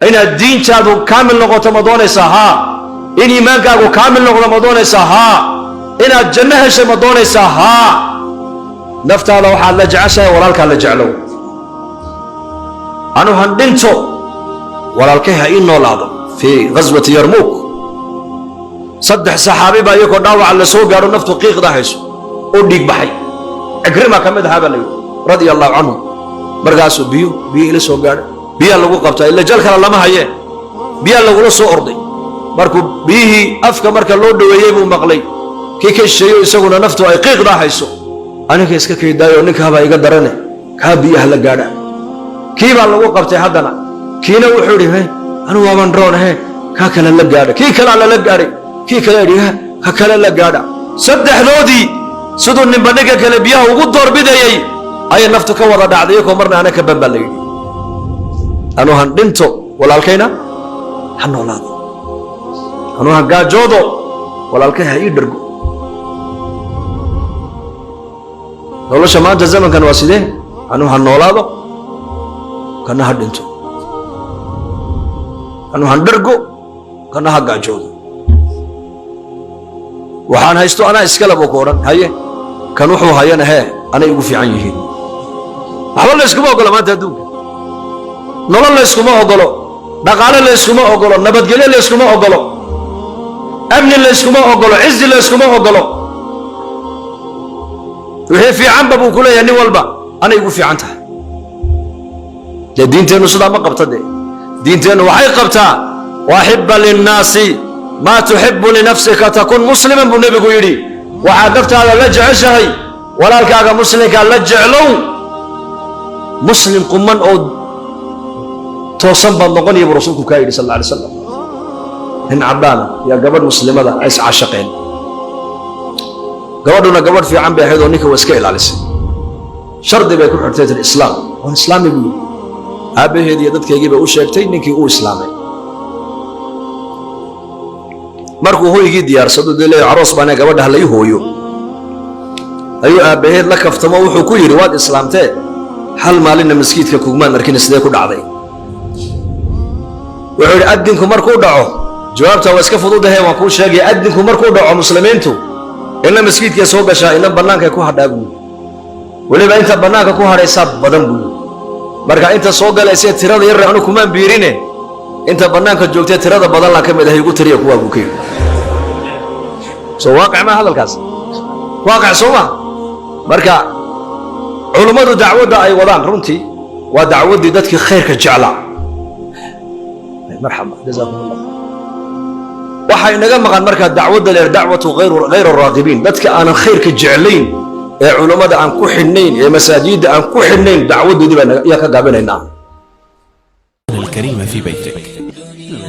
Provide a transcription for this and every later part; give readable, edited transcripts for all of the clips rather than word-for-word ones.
Inaad diintaadu kaamil noqoto ma doonaysaa? Haa. In iimaankaagu kaamil noqdo ma doonaysaa? Haa. Inaad janno heshay ma doonaysaa? Haa. Naftaada waxaad la jeceshahay walaalkaa la jeclow. Anu han dhinto, walaalkay ha ii noolaado. Fii ghaswati Yarmuuk, saddex saxaabi baa iyagoo dhaawaca la soo gaadho, naftu qiiqda hayso oo dhiig baxay. Cikrima ka mid ahaa baa la yidhi, radia Allahu canhu. Markaasuu biyo biyo ila soo gaadhay. Biyaa lagu qabtaa, ila jal kale lama hayee. Biyaa lagula soo orday. Markuu biyihii afka marka loo dhoweeyey buu maqlay kii ka shisheeyo, isaguna naftu ay qiiqdaa hayso: "Aniga iska kaydaayo, ninkaabaa iga darane, kaa biyaha la gaadha." Kii baa lagu qabtay haddana. Kiina wuxuu idhi: "He, anigu waaban roonahe, kaa kale la gaadha." Kii kalaa lala gaadhay. Kii kale idhi: "Ka kale la gaadha." Saddexdoodii siduu ninba ninka kale biyaha ugu doorbidayey ayay naftu ka wada dhacday, iyakoo marna ana ka ban baa la yidhi. Anuu han dhinto, walaalkayna ha noolaado. Anuu han gaajoodo, walaalkay ha ii dhargo. Nolosha maanta zamankan waa sidee? Anuu ha noolaado, kana ha dhinto. Anuu han dhargo, kana ha gaajoodo. Waxaan haysto anaa iskale buu ku odhan. Haye, kan wuxuu hayana hee anay ugu fiican yihiin. Waxba layskuma ogolo maanta adduunka. Nolol layskuma ogolo, dhaqaale layskuma ogolo, nabadgelyo layskuma ogolo, amni layskuma ogolo, cizi layskuma ogolo. Wixii fiicanba buu ku leeyahay nin walba anay ugu fiican tahay. Dee diinteennu sidaa ma qabta. Dee diinteennu waxay qabtaa: "Waaxiba linnaasi maa tuxibu linafsika takun musliman," buu nebigu yidhi. Waxaad naftaada la jeceshahay walaalkaaga muslimkaa la jeclow, muslim quman oo toosan baad noqonaya, buu rasuulku kaa yidhi, sal alla alay slam. Nin caddaana yaa gabadh muslimada ay iscashaqeen. Gabadhuna gabadh fiican bay ahayd oo ninka waa iska ilaalisay. Shardi bay ku xirtay, tir: "Islaam." "Waan islaami," buu yidhi. Aabbaheed iyo dadkaygii bay u sheegtay. Ninkii uu islaamay. Markuu hoygii diyaarsado, dee leeyo aroos baana, gabadha ha lai hooyo, ayuu aabbaheed la kaftamo. Wuxuu ku yidhi: "Waad islaamtee, hal maalinna maskiidka kugmaan arkin, sidee ku dhacday?" Wuxuu yidhi: "Adinku markuu dhaco." Jawaabta waa iska fududahe, waan kuu sheegaya. "Adinku markuu dhaco, muslimiintu ina maskiidkay soo gashaa, ina bannaankay ku hadhaa," buu yidhi. "Weliba inta bannaanka ku hadhaysaa badan," buu yidhi. "Marka inta soo galaysee tirada yarre anu kumaan biirine, inta bannaanka joogtee tirada badan laan ka mid ahay, igu tiriya kuwaa," buu ka yidhi. Soo waaqic maa hadalkaas? Waaqic soo maa? Marka culummadu dacwadda ay wadaan runtii waa dacwaddii dadkii khayrka jeclaa. Marxaba, jazaakum Allah. Waxaa inaga maqan markaa dacwadda leer dacwatu hayr araaqibiin, dadka aanan khayrka jeclayn ee culummada aan ku xidhnayn ee masaajidda aan ku xidhnayn, dacwaddoodii baa yaa ka gaabinaynaa. الكريم في بيتك.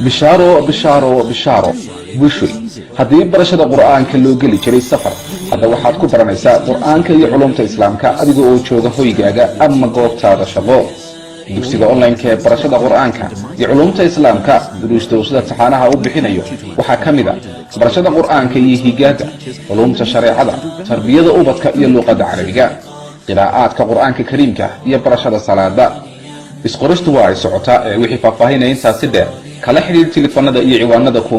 Bishaaro, bishaaro, bishaaro, bushuy! Haddii barashada Qur'aanka loo geli jiray safar, hadda waxaad ku baranaysaa Qur'aanka iyo culumta Islaamka adiga oo jooga hoygaaga ama goobtaada shaqo. Dugsiga online-ka ee barashada Qur'aanka iyo culumta Islaamka, duruusta uu sida taxaanaha u bixinayo waxaa ka mid a barashada Qur'aanka iyo higaada, culumta shareecada, tarbiyada ubadka iyo luuqadda Carabiga, qiraa'aadka Qur'aanka Kariimka iyo barashada salaada. Isqoristu waa ay socotaa ee wixii faahfaahinaya intaasi dheer kala xidhiir tilifanada iyo ciwaanada ku